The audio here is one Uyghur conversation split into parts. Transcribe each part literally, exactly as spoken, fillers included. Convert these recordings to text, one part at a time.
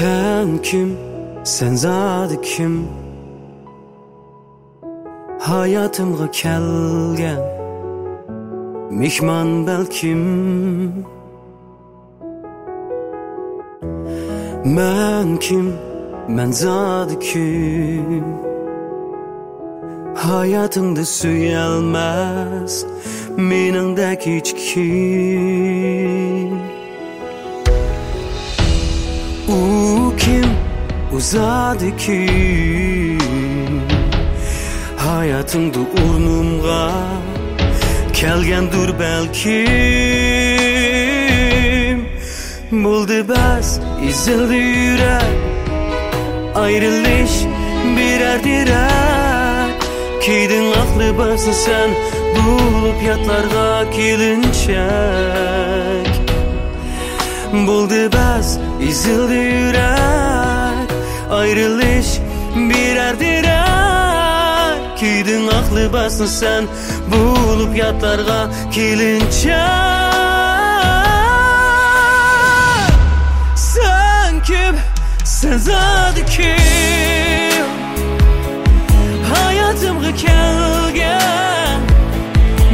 سەن كىم؟ سەن زادى كىم؟ ھاياتىمغا كەلگەن مېھمان بەلكىم. مەن كىم؟ مەن زادى كىم؟ ھاياتىڭدا سۆيەلمەس مېنىڭدەك ھېچكىم. ئۇ كىم؟ ئۇ زادى كىم؟ ھاياتىڭدا ئورنۇمغا كەلگەندۇر بەلكىم. بولدى بەس، ئېزىلدى يۈرەك، ئايرىلىش بىرەر دېرەك. كىيدىڭ ئاق لىباسنى سەن، بولۇپ ياتلارغا كېلىنچەك. بولدى بەس، ئېزىلدى يۈرەك، ئايرىلىش بىرەر دېرەك. كىيدىڭ ئاق لىباسنى سەن، بولۇپ ياتلارغا كېلىنچەك. سەن كىم؟ سەن زادى كىم؟ ھاياتىمغا كەلگەن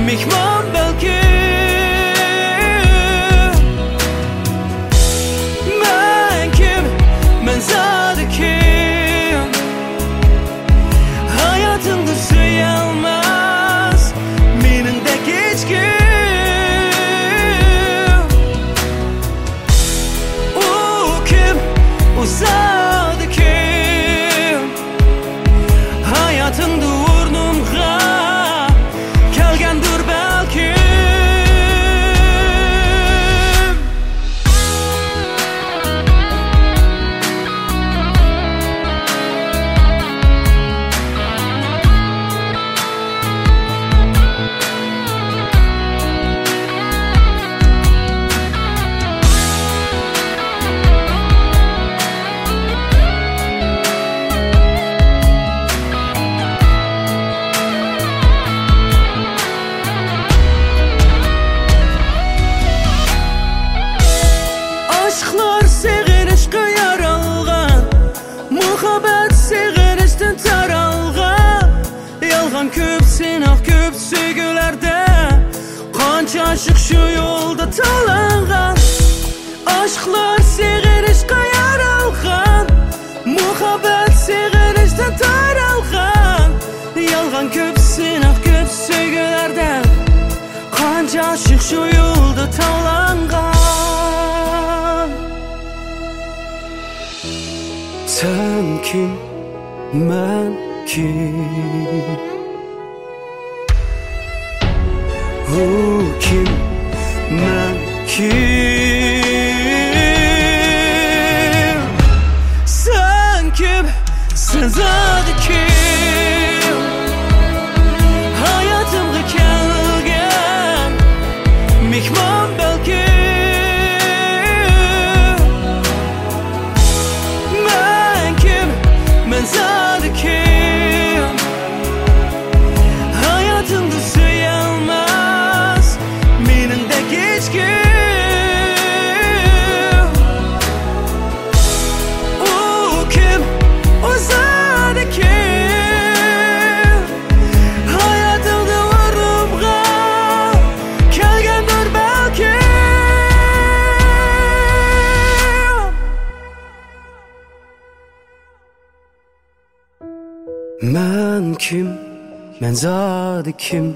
مېھمان بەلكىم. مەن كىم؟ مەن زادى كىم؟ ھاياتىڭدا سۆيەلمەس مېنىڭدەك ھېچكىم. ئۇ كىم؟ ئۇ زادى كىم؟ ھاياتىڭدا ئورنۇمغا كەلگەندۇر بەلكىم. ئاشىقلار سېغىنىشقا يارالغان، مۇھەببەت سېغىنىشتىن تارالغان. يالغان كۆپ، سىناق كۆپ سۆيگۈلەردە، قانچە ئاشىق شۇ يولدا تاۋلانغان. ئاشىقلار سېغىنىشقا يارالغان، مۇھەببەت سېغىنىشتىن تارالغان. يالغان كۆپ، سىناق كۆپ سۆيگۈلەردە، قانچە ئاشىق شۇ يولدا تاۋلانغان. سەن كىم؟ مەن كىم؟ ئۇ كىم؟ مەن كىم؟ سەن كىم؟ سەن زادى كىم؟ ھاياتىمغا كەلگەن مېھمان بەلكىم. مەن كىم؟ مەن زادى كىم؟ ھاياتىڭدا سۆيەلمەس مېنىڭدەك ھېچكىم. ئۇ كىم؟ ئۇ زادى كىم؟ ھاياتىڭدا ئورنۇمغا كەلگەندۇر بەلكىم. مەن كىم؟ مەن زادى كىم؟